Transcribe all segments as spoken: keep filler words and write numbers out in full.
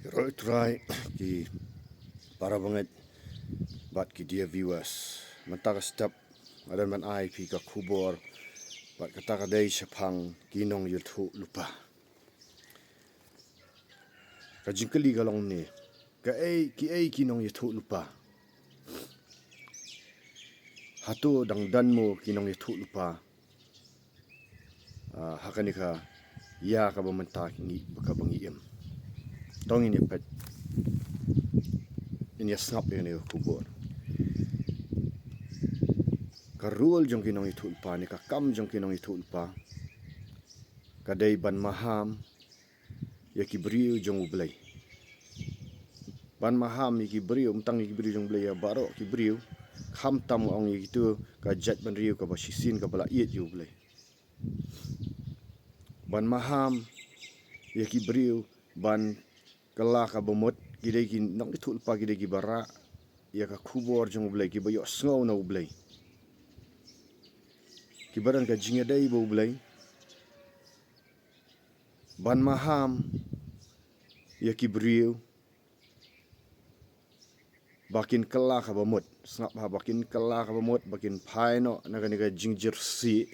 Ki roi Trai, ki para bangeit bad ki dear viewers. Mynta ka step nga don ban ai phi ka khubor bad kata ka dei shaphang ki nongïathuhlypa. Ka jingkylli ka long ne, kaei, kiei ki nongïathuhlypa? Hato dang don mo ki nongïathuhlypa? Ah, ha kane ka ïa kaba mynta ngi, kaba ngi im. To ngin ïa peit, ngin ïa sngap ïa kane ka khubor. Ka role jong ki nongïathuhlypa ne ka kam jong ki nongïathuhlypa ka dei ban maham ïa ki briew jong U Blei. Ban maham ïa ki briew, ym tang ïa ki briew jong U Blei, ïa baroh ki briew. Khamtam ong ïa kito ka jaitbynriew kaba shisien kaba la ïeit ïa U Blei. Ban maham ïa ki briew ban kylla kaba mut, ki dei ki nongïathuhlypa, ki dei kiba rah ïa ka khubor jong U Blei, kiba ïohsngew na U Blei, kiba don ka jingïadei bad U Blei. Ban maham ïa ki briew ba kin kylla kaba mut. Sngap bha, ba kin kylla kaba mut, ba kin phai noh na kane ka jingjyrsieh,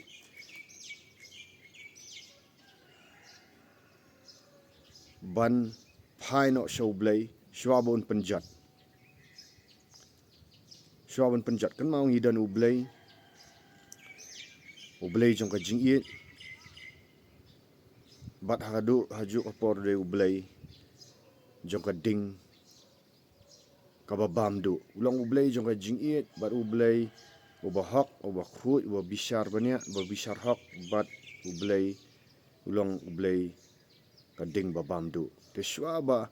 ban phai noh sha U Blei shuwa ba un pynjot. Shuwa ban pynjot, kynmaw ngi don U Blei, U Blei jong ka jingïeit. Bad ha kajuh, ha kajuh ka por dei U Blei jong ka ding kaba bam duh. U long U Blei jong ka jingïeit bad U Blei uba hok, uba khuid, uba bishar bniah, uba bishar hok, bad U Blei u long U Blei ka ding ba bam duh. Te shuwa ba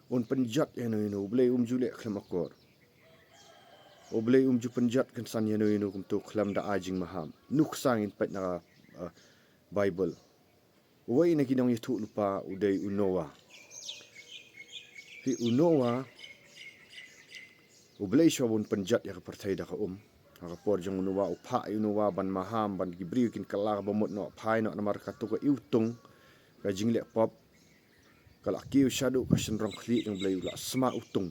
un pynjot ïano ïano, U Blei um ju leh khlem akor. U Blei um ju pynjot kynsan ïano ïano kumto khlem da ai jingmaham. Nuksa ngin peit na ka, ah, Baibl. Uwei na ki nongïathuhlypa u dei u Noah. Phi, u Noah, U Blei shuwa ban pynjot ïa ka pyrthei da ka um, ha ka por jong u Noah, u phah ïa u Noah ban maham, ban ki briew kin kylla kaba mut noh, phai noh, namar kato ka iwtung ka jingleh pop ka la kiew shaduh ka shynrong khlieh jong U Blei. U la sma iwtung.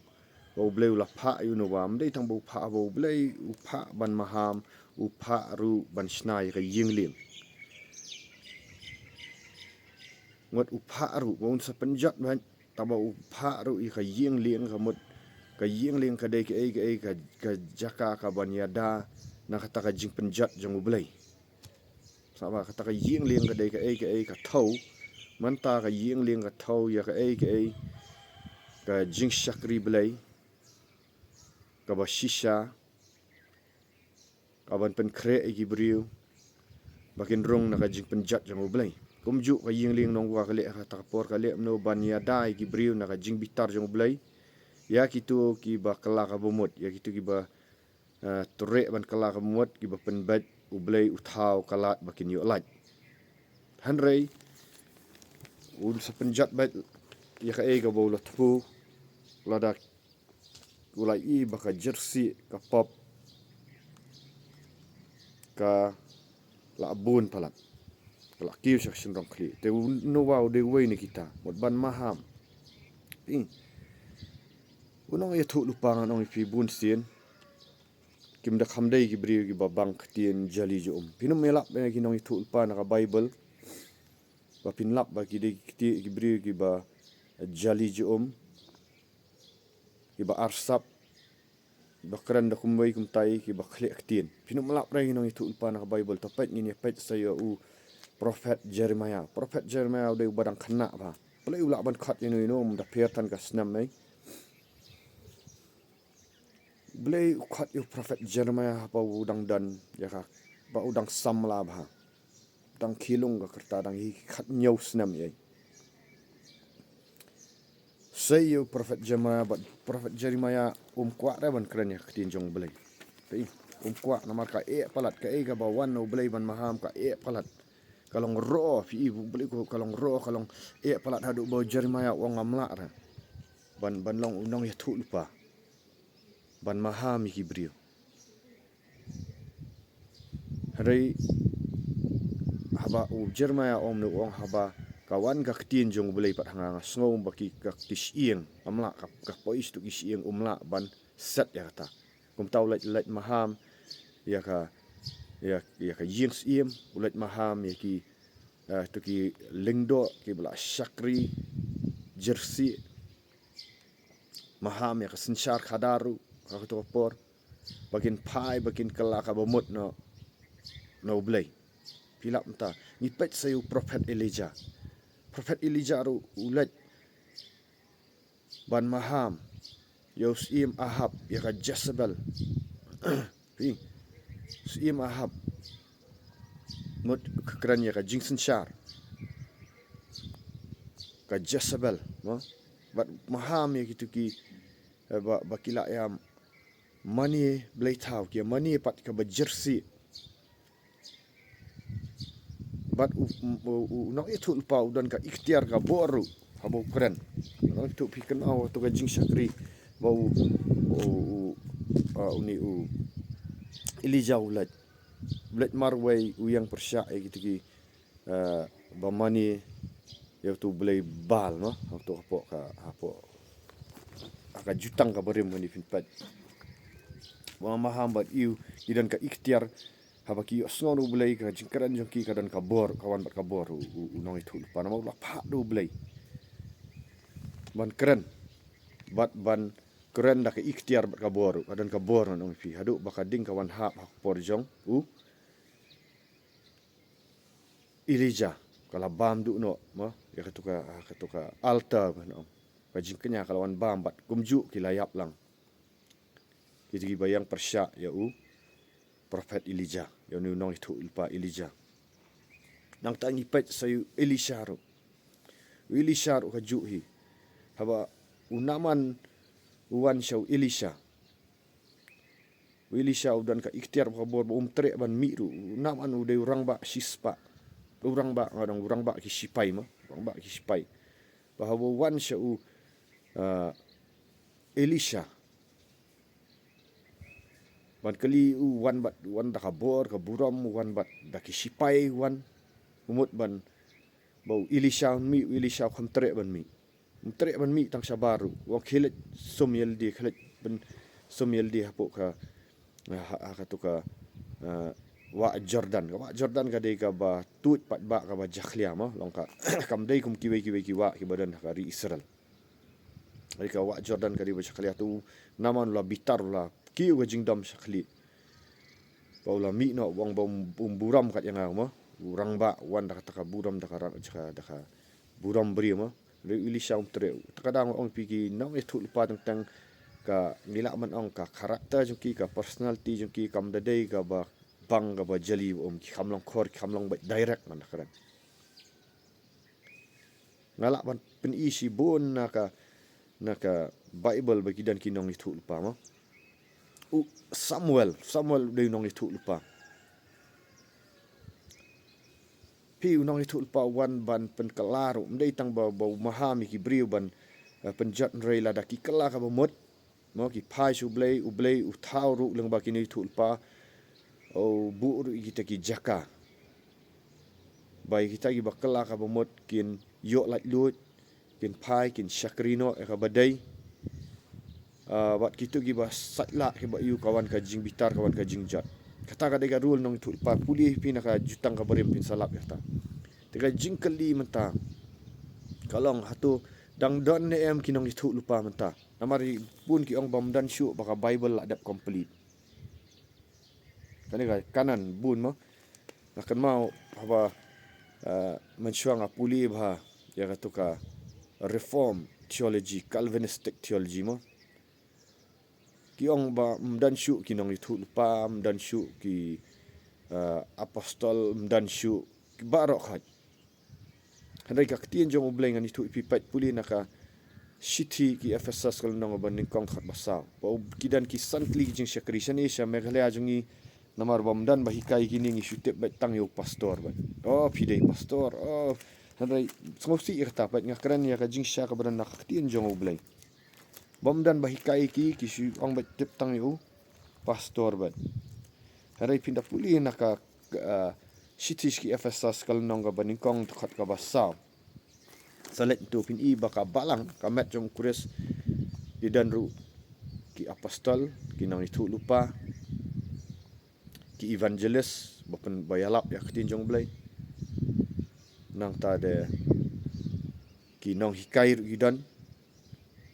Ba U Blei u la phah ïa u Noah, ym dei tang ba u phah, ba U Blei u phah ban maham, u phah ruh ban shna ïa ka ïing lieng. Ngut u phah ruh, ba un sa pynjot bad, tang ba u phah ruh ïa ka ïing lieng, ka mut ka ïing lieng ka dei kaei kaei, ka, ka jaka kaban ïada na kata ka jingpynjot jong U Blei. Sngap bha, kata ka ïing lieng ka dei kaei kaei, ka thew. Mynta ka ïing lieng ka thew ïa kaei kaei, ka jingshakri Blei kaba shisha, kaban pynkhreh ïa ki briew ba kin rung na ka jingpynjot jong U Blei. Kumjuh ka ïing lieng nongwa ka leh ha kata ka por, ka leh kumno ban ïada ïa ki briew na ka jingbitar jong U Blei. Ïa kito kiba kylla kaba mut, ïa kito kiba, eh, treh ban kylla kaba mut, kiba pynbeit, U Blei u thaw ka lad ba kin ïoh lait. Hynrei un sa pynjot beit ïa kaei kaba u la thmu, lada u la ïohi ba ka jyrsieh, ka pop ka la bun palat, ka la kiew sha ka shynrong khlieh. Te u Noah u dei uwei na kita, mut ban maham. Phi, u nongïathuhlypa, ngan ong ïa phi, bunsien kim da kham dei ki briew kiba bang ktien jali jong um. Phin ym lap ba ki nongïathuhlypa na ka Baibl ba phin lap ba ki dei ki kti-, ki briew kiba jali jong um, kiba arsap, ba kren da kumwei kumtai, kiba khleh ktien. Phin ym lap re ki nongïathuhlypa na ka Baibl. To peit, ngin ïa peit sa ïa u prophet Jeremiah. Prophet Jeremiah u dei uba dang khynnah bha. Balei u lah ban khot ïano ïano, ym da pher than ka snem ei. Balei u khot ïa u prophet Jeremiah haba u dang don ïa ka, ba u dang samla bha, dang khie lung ka rta, dang hi khathynñiew snem ei. Sa ïa u prophet Jeremiah, bad prophet Jeremiah um kwah re ban kren ïa ka ktien jong U Blei. Phi, um kwah, namar ka eh palat, kaei kaba wan na U Blei ban maham ka eh palat. Ka long roh, phi, U Blei, ka long roh, ka long eh palat haduh ba u Jeremiah u ong ngam lah re ban, ban long u nongïathuhlypa ban maham ïa ki briew. Hynrei haba u Jeremiah u ong, u ong haba ka wan ka ktien jong U Blei pat ha nga, nga sngew ba ki, ka ki shyieng, um lah, ka, ka poi sha tu ki shyieng, um lah ban set ïa kata. Kumta u leit, leit maham ïa ka, ïa, ïa ka ïing syiem, u leit maham ïa ki, eh, tu ki lyngdoh kiba la shakri jersey, maham ïa ka synshar khadar ruh ha kato ka por, ba kin phai, ba kin kylla kaba mut na, na U Blei. Phi lap mynta, ngi peit sa ïa u prophet Elijah. Prophet Elijah ruh u leit ban maham ïa u syiem Ahab, ïa ka Jezebel. Phi, syiem Ahab, mut ka kren ïa ka jingsynshar ka Jezebel, mo? Bad maham ïa kitu ki, eh, ba, ba ki la ïa mane blei thaw, ki ïa mane pat kaba jersey. Bad u, u, u, u nongïathuhlypa u don ka iktiar ka bor ruh haba u kren. Nongïathuh, phi kynmaw ha tu ka jingshakri ba u, u, u, ah, une u Elijah u leit, u leit marwei, u ïeng pyrshah ïa kitu ki, eh, ba mane ïa utu u blei Baal, mo? Ha tu hapoh ka, hapoh, ha ka Jutang Kaba Rim, ngi phin peit. Ba maham bad ïa u, ki don ka iktiar, haba ki ïohsngew na U Blei, ka jingkren jong ki ka don ka bor, ka wan bad ka bor, u, u, u nongïathuhlypa, namar u la phah da U Blei ban kren, bad ban kren da ka iktiar bad ka bor, ka don ka bor, ngan ong ïa phi, haduh ba ka ding ka wan hap ha ka por jong u Elijah, ka la bam duh noh, mo, ïa katu ka, katu ka altar, ban ong. Ka jingkñia ka la wan bam bad kumjuh ki la ïap lang kitu kiba ïeng pyrshah ïa u prophet Elijah, ïa une u nongïathuhlypa Elijah. Nangta ngi peit sa ïa u Elisha ruh. U Elisha ruh kajuh hi. Haba u Naaman u wan sha u Elisha, u Elisha u don ka iktiar bad ka bor ba um treh ban mih ruh. U Naaman u dei u rangbah shispah. U rangbah, nga ong u rangbah ki shipai, mo, rangbah ki shipai. Ba haba u wan sha u, ah, Elisha ban kylli, u wan bad, wan da ka bor ka burom, u wan bad da ki shipai, u wan, u mut ban, ba u Elisha un mih, u Elisha um treh ban mih. Um treh ban mih tang shabar ruh. U ong khie leit sum ïalade, khie leit ban sum ïalade hapoh ka, ha, ha, ha katu ka, ah, wah Jordan. Ka wah Jordan ka dei kaba tuid paidbah kaba jakhlia, mo, long ka, kam dei kum kiwei kiwei ki wah kiba don ha ka ri Israel. Dei ka wah Jordan ka dei ba jakhlia, te u Naaman u la bitar, u la kiew ka jingdom shakri. Ba u la mih noh, u ong ba um, um burom kat ïa nga, mo. U rangbah u wan da kata ka burom, da ka rang, da ka, da ka burom briew, mo. Hynrei u Elisha um treh. Te ka dang ong ïa phi, ki nongïathuhlypa teng teng, ka, ngi lah ban ong ka character jong ki, ka personality jong ki kam da dei kaba bang, kaba jali, um, ki kham long khor, ki kham long beit direct, ngan ong. Nga lah ban pyni shibun na ka, na ka Baibl ba ki don ki nongïathuhlypa, mo. U Samuel, Samuel u dei u nongïathuhlypa. Phi, u nongïathuhlypa u wan ban pynkylla ruh, ym dei tang ba, ba u maham ïa ki briew ban, eh, pynjot, hynrei lada ki kylla kaba mut, mo, ki phai sha U Blei, U Blei u thaw ruh lyngba ki nongïathuhlypa, u buh ruh ïa kita ki jaka ba ïa kita kiba kylla kaba mut kin ïoh laitluid, kin phai, kin shakri noh ïa kaba dei. Ah, bad kito kiba sait lah, kiba ïoh, ka wan ka jingbitar, ka wan ka jingjot. Kata ka dei ka rule nongïathuhlypa. Pule phi na ka Jutang Kaba Rim phin sa lap ïa kata. Te ka jingkylli mynta ka long, hato dang don ne em ki nongïathuhlypa mynta? Namar bun ki ong ba ym don shuh ba ka Baibl la dep complete. Kane ka kanan bun, mo. Nga kynmaw haba, eh, mynshuwa nga pule bha ïa katu ka Reformed theology, Calvinistic theology, mo. Ki ong ba ym don shuh ki nongïathuhlypa, ym don shuh ki, eh, apostol, ym don shuh ki baroh khoit. Hynrei ka ktien jong U Blei, ngan ïathuh ïa phi, peit pule na ka shithi ki Ephesus ka lynnong ba nyngkong, dkhot ba saw. Ba u, ki don ki san tylli ki jingshakri. Shane sha Meghalaya jong ngi, namar ba ym don ba hikai kine, ngi shu tip beit tang ïa u pastor beit. Oh, phi dei pastor. Oh, hynrei sngewsih ïa kata, peit, nga kren ïa ka jingshai kaba don na ka ktien jong U Blei. Ba ym don ba hikai ki, ki shu ong beit, tip tang ïa u pastor beit. Hynrei phin da pule na ka, ah, shithi sha ki Ephesus ka lynnong kaba nyngkong, dkhot kaba saw. Sa leit to phin i ba ka balang, ka met jong u Khrist, ki don ruh ki apostol, ki nongïathuhlypa, ki evangelist, ba pyn, ba ïalap ïa ka ktien jong u Blei. Nangta de ki nonghikai ruh ki don,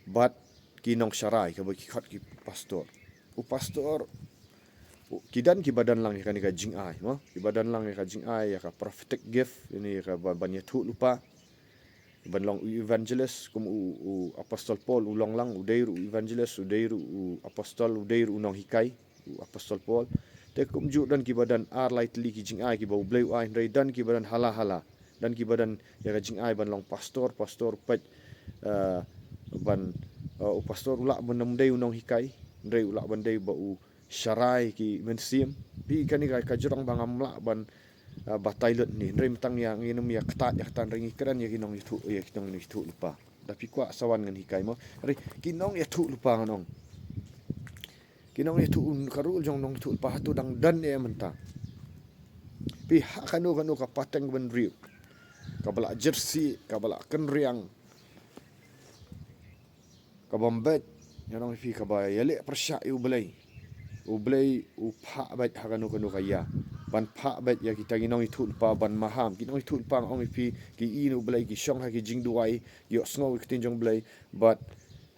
bad ki nongsharai, kaba ki khot ki pastor. U pastor, u, ki don kiba don lang ïa kane ka jingai, mo? Kiba don lang ïa ka jingai, ïa ka prophetic gift, ïa kane ka ba, ban ïathuhlypa. Ban long u evangelist, kum u, u apostol Paul u long lang, u dei ruh u evangelist, u dei ruh u apostol, u dei ruh u nonghikai, u apostol Paul. Te kumjuh don kiba don ar lai tylli ki jingai kiba u Blei u ai, hynrei don kiba don hala hala. Don kiba don ïa ka jingai ban long pastor, pastor peit, eh, ban, eh, u pastor u lah ban ym dei u nonghikai, hynrei u lah ban dei ba u sharai ki mynsiem. Phi, kane ka, ka jrong ba ngam lah ban, ah, batai lut ne. Hynrei mynta ïa, ngin ym ïa ktah ïa kata, hynrei ngi kren ïa ki nongïathuh, ïa ki nongïathuhlypa. Da phi kwah sa wan ngan hikai mo. Hynrei ki nongïathuhlypa ngan ong. Ki nongïathuh, ka role jong nongïathuhlypa hato dang don eh mynta? Phi, ha kano kano ka pateng bynriew, kaba la jersey, kaba la kynriang, kaba mbeit, ngan ong ïa phi, kaba ïaleh pyrshah ïa u Blei, u Blei u phah beit ha kano kano ka ïa. Ban phah beit ïa kita ki nongïathuhlypa ban maham. Ki nongïathuhlypa, ngan ong ïa phi, ki i na u Blei, ki shong ha ki jingduwai, ïohsngew ïa ka ktien jong u Blei, bad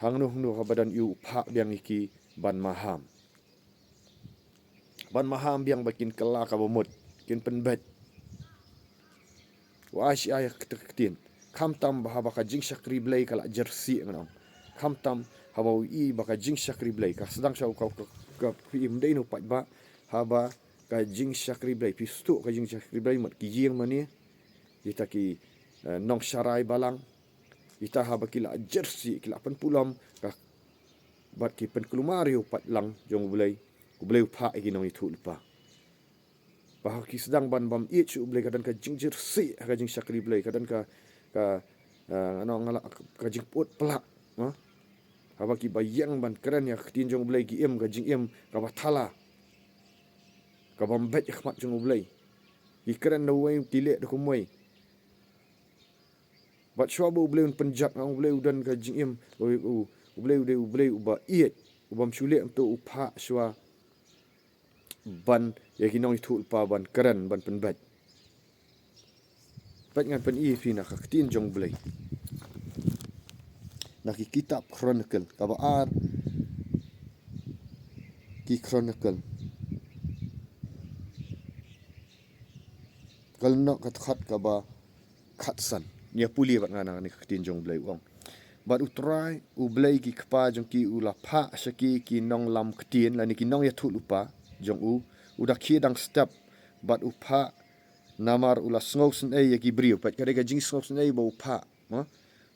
hangno hangno kaba don ïa u, u phah biang ïa ki ban maham. Ban maham biang ba kin kylla kaba mut, kin pynbeit. Wat shu ai ka ktien. Khamtam ba haba ka jingshakri Blei ka la jersey, ngan ong. Khamtam haba u i ba ka jingshakri Blei, ka sdang sha u, ka, ka, ka, phi, ym dei na u paidbah, haba ka jingshakri Blei, phi sngewthuh, ka jingshakri Blei, mut ki ïing mane, kita ki, eh, nongsharai balang, kita haba ki la jersey, ki la pynpulom, ka, bad ki pynkulmar ïa u paidlang jong u Blei, u Blei u phah ïa ki nongïathuhlypa. Ba ha ki sdang ban bam ïeit sha u Blei, ka don ka jingjersey ha ka jingshakri Blei, ka don ka, ka, eh, ngan ong nga la, ka jingpyut pla, ha? Haba kiba ïeng ban kren ïa ka ktien jong u Blei, ki im ka jingim kaba thala, kaba mbeit ha khmat jong u Blei. Ki kren da uwei, ki leh da kumwei. Bad shuwa ba u Blei un pynjot, nga ong u Blei u don ka jingim, u, u, u Blei u dei u Blei uba ïeit, u bym shu leh, nangta u phah shuwa ban ïa ki nongïathuhlypa ban kren, ban pynbeit. Peit, ngan pyni ïa phi na ka ktien jong u Blei. Na ki kitab Chronicle, kaba ar ki Chronicle, ka lynnong, ka dkhot kaba khatsan. Ngi ïa pule bad nga na kane ka ktien jong u Blei, u ong: Bad u Trai u Blei ki kpa jong ki u la phah sha ki ki nonglam ktien, lane ki nongïathuhlypa jong u, u da khie dang step, bad u phah namar u la sngewsynei ïa ki briew. Peit, ka dei ka jingsngewsynei ba u phah, ha?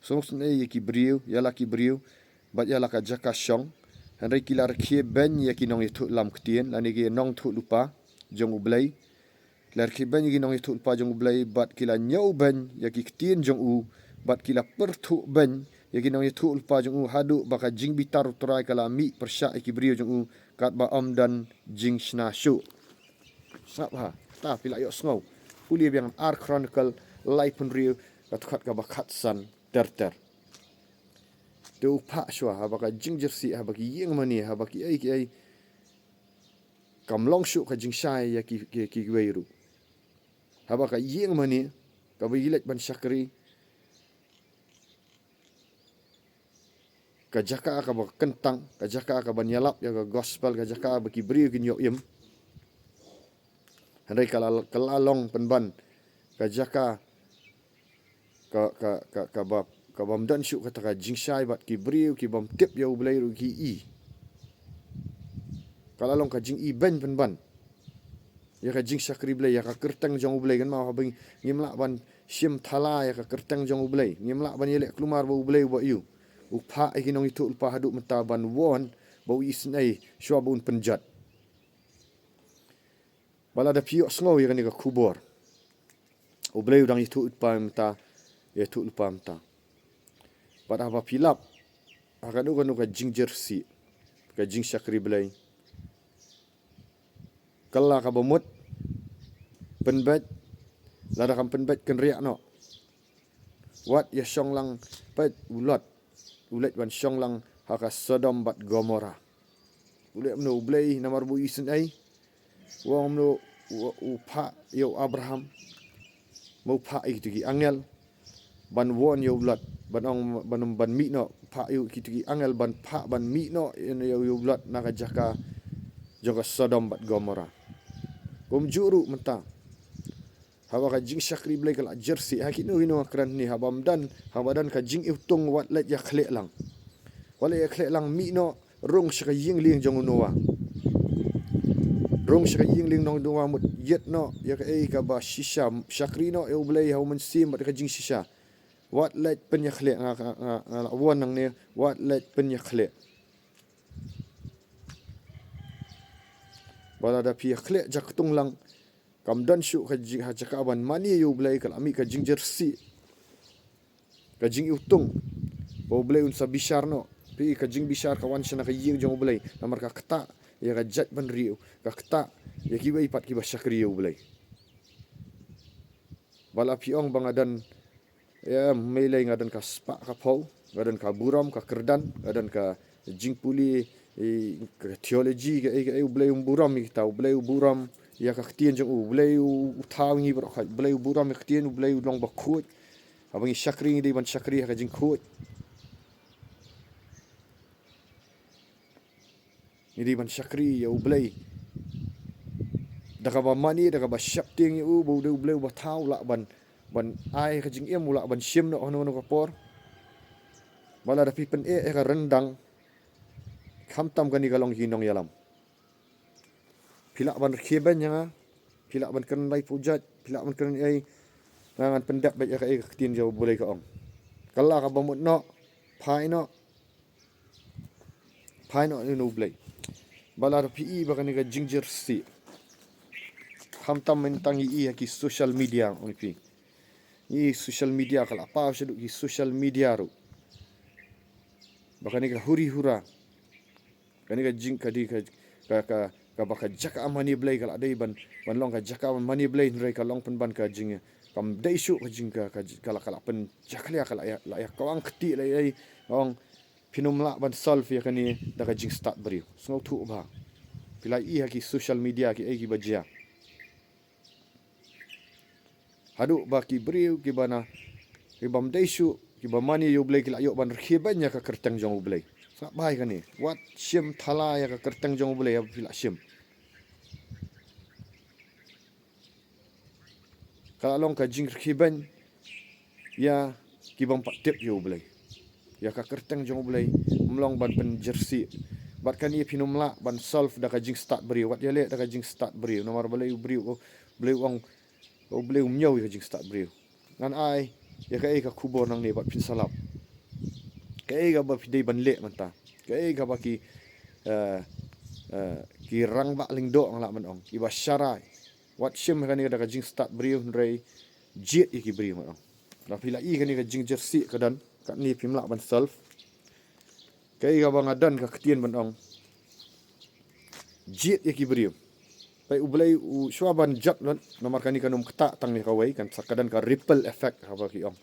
Sngewsynei ïa ki briew, ïa la ki briew, bad ïa la ka jaka shong. Hynrei ki la rkhie beiñ ïa ki nongïathuhlam ktien, lane ki nongïathuhlypa jong u Blei. Ki la rkhie beiñ ïa ki nongïathuhlypa jong u Blei, bad ki la ñiewbeiñ ïa ki ktien jong u, bad ki la pyrthuh beiñ ïa ki nongïathuhlypa jong u, haduh ba ka jingbitar u Trai ka la mih pyrshah ïa ki briew jong u, katba ym don jingshna shuh. Sngap ha, ta phi la ïohsngew. Pule biang Ar Chronicle laiphew hynriew, ka dkhot kaba khatsan ter ter. Te u phah shuwa, haba ka jingjersey, haba ki ïing mane, haba kiei kiei, kam long shuh ka jingshai ïa ki, ki, kiwei ruh. Haba ka ïing mane, kaba i leit ban shakri, ka jaka kaba kyntang, ka jaka kaban ïalap ïa ka gospel, ka jaka ba ki briew kin ïoh im. Hynrei ka la, ka la long pynban ka jaka ka, ka, ka, kaba, kabym don shuh kata ka jingshai, bad ki briew ki bym tip ïa u Blei ruh ki i. Ka la long ka jingibeiñ pynban ïa ka jingshakri Blei, ïa ka kyrteng jong u Blei. Kynmaw, haba ngim lah ban shim thala ïa ka kyrteng jong u Blei, ngim lah ban ïaleh kulmar ba u Blei uba ïew, u phah ïa ki nongïathuhlypa haduh mynta ban wan, ba u isynei shuwa ba un pynjot. Ba lada phi ïohsngew ïa kane ka khubor, u Blei u dang ïathuhlypa mynta, ïathuhlypa mynta. Bad haba phi lap ha kano kano ka jingjersey, ka jingshakri Blei, kylla kaba mut, pynbeit, lada kam pynbeit kynriah noh. Wat ïa shong lang, peit u Lot u leit ban shong lang ha ka Sodom bad Gomorrah. U leh kumno U Blei? Namar ba u isynei. U ong kumno? U, u phah ïa u Abraham, ma u phah ïa kito ki angel ban warn ïa u Lot, ban ong, ban, ban mih noh, phah ïa kito ki angel ban phah ban mih noh ïa, ïa u Lot na ka jaka jong ka Sodom bad Gomorrah. Kumjuh ruh mynta, haba ka jingshakri Blei ka la jyrsieh, ha kino kino nga kren ne, haba ym don, haba don ka jingïutung, wat leit ïa khleh lang. Wat leit ïa khleh lang, mih noh, rung sha ka ïing lieng jong u Noah. Rung sha ka ïing lieng jong u Noah, mut ïeit noh ïa kaei kaba shisha, shakri noh ïa U Blei ha u mynsiem bad ka jingshisha. Wat leit pynïakhleh, nga, nga, nga, nga la warn nangne, wat leit pynïakhleh. Ba lada phi ïakhleh jaktung lang, kam don shuh ka jing, ha jaka ban mane ïa U Blei, ka la mih ka jingjyrsieh, ka jingïutung, ba U Blei un sa bishar noh. Phi, ka jingbishar ka wan sha na ka ïing jong U Blei, namar ka ktah ïa ka jaitbynriew, ka ktah ïa kiwei pat kiba shakri ïa U Blei. Ba la phi ong ba nga don, ïa, mei lei, nga don ka spah ka phew, nga don ka burom, ka kyrdan, nga don ka jingpule, i, ka theology, kaei kaei, U Blei um burom ïa kita, U Blei u burom ïa ka ktien jong u, U Blei u, u thaw ngi baroh kawei, U Blei u burom ïa ka ktien, U Blei u long bakhuid. Haba ngi shakri, ngi dei ban shakri ha ka jingkhuid. Ngi dei ban shakri ïa U Blei da kaba mane, da kaba sheptieng ïa u, ba u dei U Blei uba thaw, u lah ban, ban ai ka jingim, u lah ban shim noh hano hano ka por. Ba lada phi pyneh ïa ka ryndang, khamtam kane ka long ki nongïalam. Phi lah ban rkhie beiñ ïa nga, phi lah ban kren lai pujat, phi lah ban kren ei, nga ngan pyndep beit ïa kaei ka ktien jong U Blei ka ong. Kala kaba mut noh, phai noh. Phai noh ïa U Blei. Ba lada phi i ba kane ka jingjyrsieh, khamtam mynta ngi i ha ki social media, ong phi. Ngi i social media, ka la paw shaduh ki social media ruh. Ba kane ka huri hura, kane ka jing, ka dei ka, ka, ka, kaba ka jaka mane Blei ka la dei ban, ban long ka jaka mane Blei, hynrei ka long pynban ka jing, kam dei shuh ka jing, ka, ka, ka la, ka la pynjakhlia, ka la ïa, la ïa kawang kti, la ïa, ong, phin ym lah ban solve ïa kane da ka jingstad briew. Sngewthuh bha. Phi la i ha ki social media kiei kiba jia. Haduh ba ki briew kiba na, kibym dei shuh, kiba mane ïa U Blei ki la ïoh ban rkhie beiñ ïa ka kyrteng jong U Blei. Sngap bha ïa kane. Wat shim thala ïa ka kyrteng jong U Blei haba phi la shim. Ka la long ka jingrkhie beiñ ïa kibym pat tip ïa U Blei. Ïa ka kyrteng jong U Blei ym long ban pynjyrsieh. Bad kane phin ym lah ban solve da ka jingstad briew. Wat ïaleh da ka jingstad briew. Namar balei U Blei u, Blei u ong, U Blei um ñiew ïa ka jingstad briew. Ngan ai ïa kaei ka khubor nangne bad phin sa lap. Kaei kaba phi dei ban leh mynta, kaei kaba ki, eh, eh, ki rangbah lyngdoh, nga lah ban ong, kiba sharai. Wat shim kane da ka jingstad briew, hynrei jied ïa ki briew, ngan ong. Lada phi la i kane ka jingjyrsieh ka don, katne phim lah ban solve. Kaei kaba nga don ka ktien ban ong, jied ïa ki briew. Peit, U Blei u, shuwa ban jot lut, namar kane kan ym ktah tang ïa kawei, kan sa, ka don ka ripple effect, haba ki ong.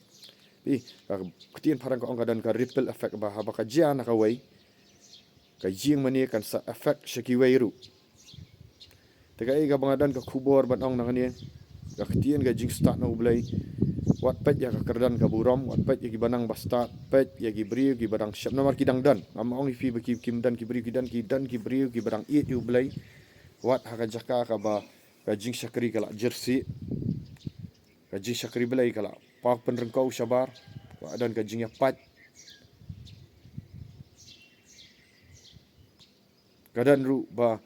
Phi, ka ktien phareng ka ong ka don ka ripple effect, ba haba ka jia na kawei, ka jingmane kan sa effect sha kiwei ruh. Te kaei kaba nga don ka khubor ban ong nangne, ka ktien ka jingstad na U Blei. Wat peit ïa ka kyrdan ka burom, wat peit ïa kiba nang bastad, peit ïa ki briew kiba dang shep, namar ki dang don. Ngam ong ïa phi ba ki, kim don ki briew, ki don, ki don ki briew kiba dang ïeit ïa U Blei. Wat ha ka jaka kaba ka jingshakri ka la jyrsieh, ka jingshakri Blei ka la paw pynryngkaw shabar, wat don ka jingïapait. Ka don ruh ba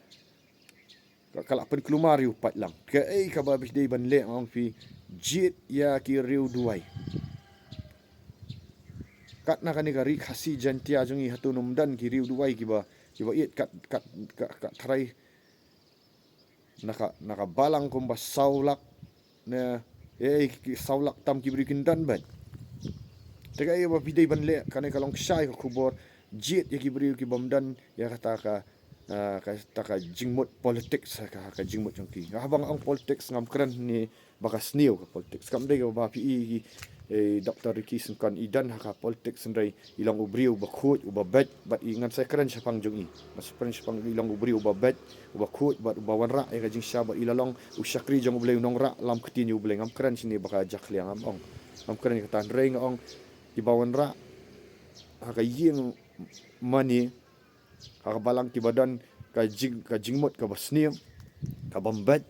ka, ka la pynkulmar ïa u paidlang. Kaei kaba phi dei ban leh, nga ong phi, jied ïa ki riew duwai. Kat na kane ka ri Khasi Jaiñtia jong ngi, hato ym don ki riew duwai kiba, kiba ïeit kat, kat, kat, kat tharai na ka, na ka balang kumba saw lak, ne, eh, ki saw lak tam ki briew kin don bad. Te kaei ba phi dei ban leh, kane ka long kashai ka khubor, jied ïa ki briew kibym don ïa kata ka, ah, kata ka jingmut politics, ka, ka jingmut jong ki. Haba nga ong politics ngam kren ne ba ka sniew ka politics. Kam dei kaba phi i ki, eh, Doctor Ricky Syngkon i don ha ka politics, hynrei i long u briew uba khuid, uba beit, bad i, ngan sa kren shaphang jong i. Ngan sa kren shaphang i long u briew uba beit, uba khuid, bad uba wanrah ïa ka jingshisha, bad i la long u shakri jong U Blei, u nongrah lam ktien U Blei. Ngam kren shane ba ka jakhlia, ngam ong. Ngam kren kata, hynrei nga ong, kiba wanrah ha ka ïingmane, ha ka balang, kiba don ka jing, ka jingmut kaba sniew, kaba beit.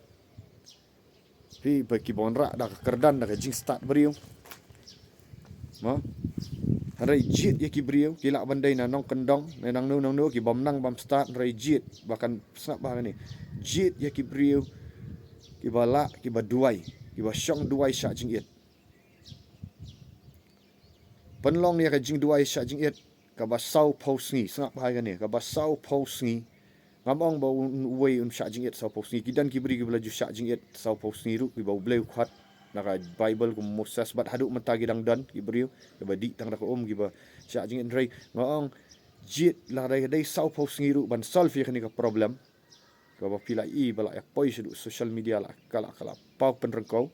Phi, ba kiba wanrah da ka kyrdan, da ka jingstad briew. Mo? Hynrei jied ïa ki briew, ki lah ban dei na nongkyndong, na nangno nangno, ki bym nang bym stad, hynrei jied, ba kan sngap bha kane. Jied ïa ki briew kiba lah, kiba duwai, kiba shong duwai shah jingit. Pynlong ïa ka jingduwai shah jingit kaba saw phew sngi, sngap bha kane, kaba saw phew sngi. Ngam ong ba un, uwei un shah jingit saw phew sngi. Ki don ki briew kiba la ju shah jingit saw phew sngi ruh, kiba U Blei u khot na ka Baibl kum u Moses, bad haduh mynta ki dang don ki briew kiba dih tang da ka um, kiba shah jingit, hynrei nga ong, jied, lada ka dei saw phew sngi ruh ban solve ïa kane ka problem. Kaba phi la i ba la ïa poi shaduh social media, la ka la, ka la paw pynryngkaw.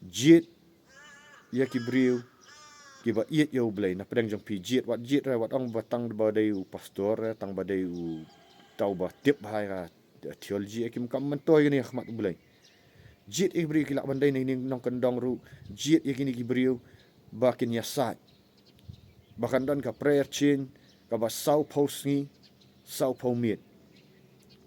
Jied ïa ki briew kiba ïeit ïa U Blei na pdeng jong phi. Jied, wat jied re, wat ong ba tang ba dei u pastor re, tang ba dei uta uba tip bha ïa ka theology, ïa ki, kam myntoi kane ha khmat U Blei. Jied ïa ki briew ki lah ban dei na ki nongkyndong ruh. Jied ïa kine ki briew ba kin ïasaid, ba kan don ka prayer chain kaba saw phew sngi, saw phew miet.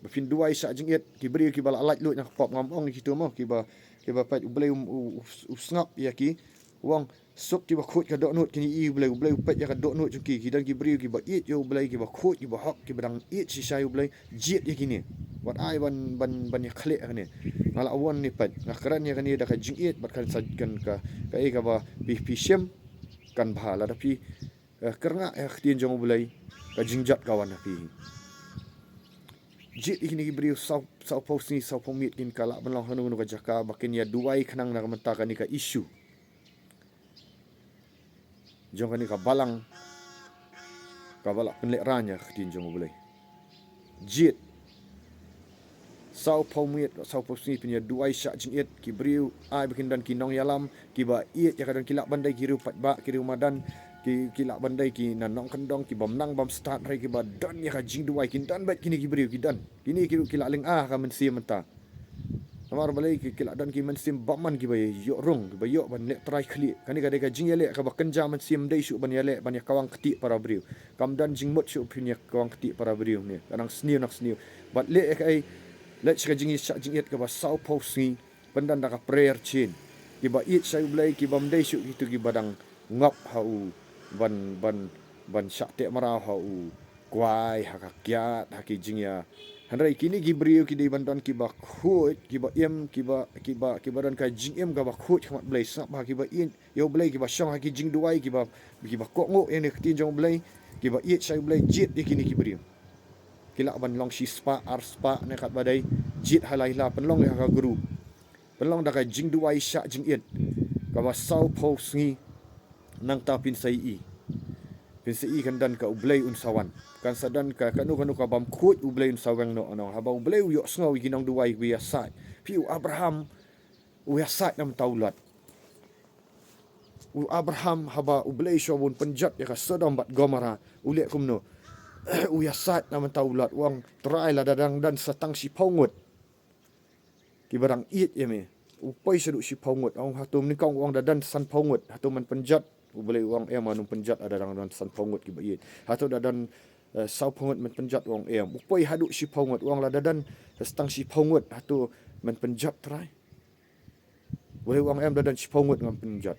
Ba phin duwai shah jingit, ki briew kiba la laitluid na ka pop, ngam ong ïa kito mo, kiba, kiba peit, U Blei u, u, u, u sngap ïa ki. U ong, suk kiba khuid ka dohnud, kin ïohi U Blei, U Blei u peit ïa ka dohnud jong ki. Ki don ki briew kiba ïeit ïa U Blei, kiba khuid, kiba hok, kiba dang ïeit shisha ïa U Blei. Jied ïa kine. Wat ai ban, ban, ban ïa khleh kane. Nga la wan ne peit, nga kren ïa kane da ka jingïeit, bad kan sa, kan ka, kaei kaba phi, phi shim, kan bha. Lada phi, eh, kyrngah ïa ka ktien jong U Blei, ka jingjot ka wan ha phi. Jied ïa kine ki briew saw, saw phew sngi, saw phew miet, kin ka lah ban long hano hano ka jaka ba kin ïa duwai khnang na ka bynta kane ka issue jong kane ka balang kaba la pynlehraiñ ïa ka ktien jong U Blei. Jied. Saw phew miet, saw phew sngi phin ïa duwai shah jingit, ki briew, ai ba kin don ki nongïalam kiba ïeit ïa ka, don, ki lah ban dei ki riew paidbah, ki riew madan, ki, ki lah ban dei ki na nongkyndong, ki bym nang bym stad, hynrei kiba don ïa ka jingduwai, kin don beit kine ki briew, ki don. Kine ki ruh ki la lynga ha ka mynsiem mynta. Namar balei? Ki, ki la don ki mynsiem bymman kiba ïoh rung, kiba ïoh ban leh trai khlieh. Kane ka dei ka jingïaleh kaba kynja mynsiem, ym dei shuh ban ïaleh ban ïa kawang ktieh para briew. Kam don jingmut shuh phin ïa kawang ktieh para briew ne. Ka nang sniew, nang sniew. Bad leh ïa kaei? Leit sha ka jingïashah jingit kaba saw phew sngi, pyndon da ka prayer chain. Kiba ïeit sha U Blei, kiba ym dei shuh kito kiba dang ngop ha u ban, ban, ban shah teh mraw ha u kwai, ha ka kiad, ha ki jingïa. Hynrei kine ki briew ki dei ban don kiba khuid, kiba im, kiba, kiba, kiba don ka jingim kaba khuid ha khmat Blei, sngap bha, kiba ïeit ïa U Blei, kiba shong ha ki jingduwai, kiba, kiba kohnguh ïa kane ka ktien jong U Blei, kiba ïeit sha U Blei. Jied ïa kine ki briew. Ki lah ban long shispah, arspah ne katba dei. Jied ha la ïa la, pynlong ïa ka group. Pynlong da ka jingduwai shah jingit kaba saw phew sngi. Nangta phin sa ïohi, phin sa ïohi kan don ka, U Blei un sa wan. Kan sa don ka, kano kano ka bym khuid, U Blei un sa weng noh noh. Haba U Blei u ïohsngew ïa ki nongduwai ba ïasaid. Phi, u Abraham u ïasaid na bynta u Lot. U Abraham, haba U Blei u shu wan pynjot ïa ka Sodom bad Gomorrah, u leh kumno? U ïasaid na bynta u Lot, u ong, Trai, lada dang don sa tang shiphew ngut kiba dang ïeit ïa me. U poi shaduh shiphew ngut, u ong, hato, nyngkong u ong da don sanphew ngut, hato men pynjot? U Blei u ong, em, men pynjot lada dang don sanphew ngut kiba ïeit. Hato da don, eh, saw phew ngut men pynjot? U ong, em. U poi haduh shiphew ngut, u ong, lada don sa tang shiphew ngut, hato men pynjot, Trai? U Blei u ong, em, da don shiphew ngut ngan pynjot.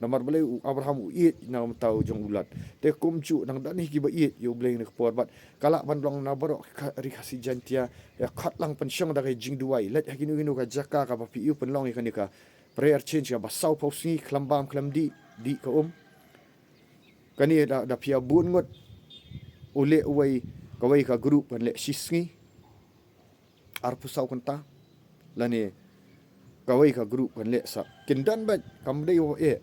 Namar balei? U Abraham u ïeit na ka bynta jong u Lot. Te kumjuh nang don hi kiba ïeit ïa U Blei ha kane ka por, bad ka lah ban long na baroh ka Ri Khasi Jaiñtia, ïa, khot lang pynshong da ka jingduwai. Leit ha kino kino ka jaka kaba phi ïoh, pynlong ïa kane ka prayer chain kaba saw phew sngi, khlem bam khlem dih, dih ka um. Kane da, da phi ïa bun ngut, u leh uwei, kawei ka group kan leh shisngi, arphew saw kynta. Lane kawei ka group kan leh sa, kin don beit, kam dei wa eh.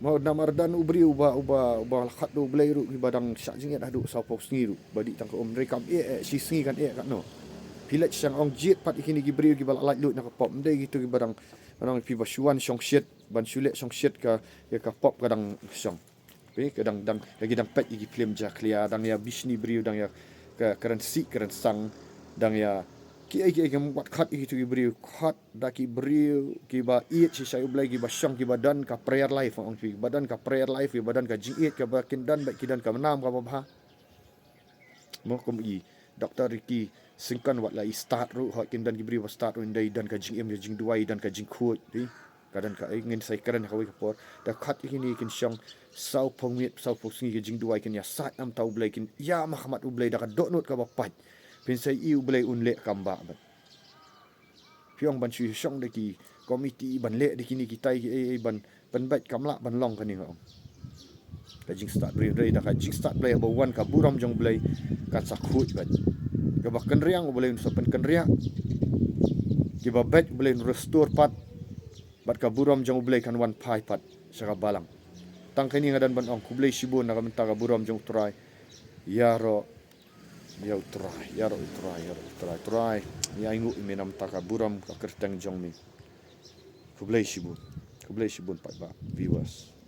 Mo, namar don u briew uba, uba, uba la khot da U Blei ruh, kiba dang shah jingit haduh saw phew sngi ruh ba dih tang ka um. Hynrei kam eh, eh, shisngi kan eh katno? Phi leit shang, ong, jied pat ïa kine ki briew kiba la laitluid na ka pop, ym dei kito kiba dang Ngan ong ïa phi ba shu wan shongshit, ban shu leh shongshit ka, ïa ka pop ka dang shong. Phi, ka dang, dang, ka ki dang peit ïa ki film jakhlia, dang ïa bishni briew, dang ïa ka, kren sih, kren sang, dang ïa, ki ei, ki ei, ki wat khot ïa kitu ki briew, khot da ki briew, kiba ïeit shisha ïa U Blei, kiba shong, kiba don ka prayer life, ong phi, kiba don ka prayer life, kiba don ka jingïeit, kaba kin don, ba ki don ka nam, kaba bha. Mo kum i Doctor Ricky Syngkon wat la i stad ruh, hooid kin don ki briew ba stad ruh, ynda i don ka jingim, ka jingduwai, i don ka jingkhuid, phi. Ka don ka, eh, ngin sa ïakren ha kawei ka por. Da khot ïa kine kin shong, saw phew miet, saw phew sngi ka jingduwai kin ïasaid na ka bynta U Blei, kin ïa ma khmat U Blei da ka dohnud kaba pait. Phin sa ïohi U Blei un leh kam bah bad. Phi ong ban shu shong da ki komiti ban leh da kine kitai ki ei ei ban pynbeit kam lah ban long kane nga ong. Ka jingstad briew hynrei da ka jingstad Blei ba wan ka burom jong U Blei kan sa khuid beit. Kaba kynriang U Blei un sa pynkynriah. Kiba beit U Blei un restore pat. Bad ka burom jong U Blei kan wan phai pat sha ka balang. Tang kane nga don ban ong khublei shibun na ka bynta ka burom jong U Trai. Ïaroh ïa U Trai, ïaroh ïa U Trai, ïaroh ïa U Trai. Trai, ngi ainguh ïa me na ka bynta ka burom ka kyrteng jong me. Khublei shibun. Khublei shibun paidbah viewers.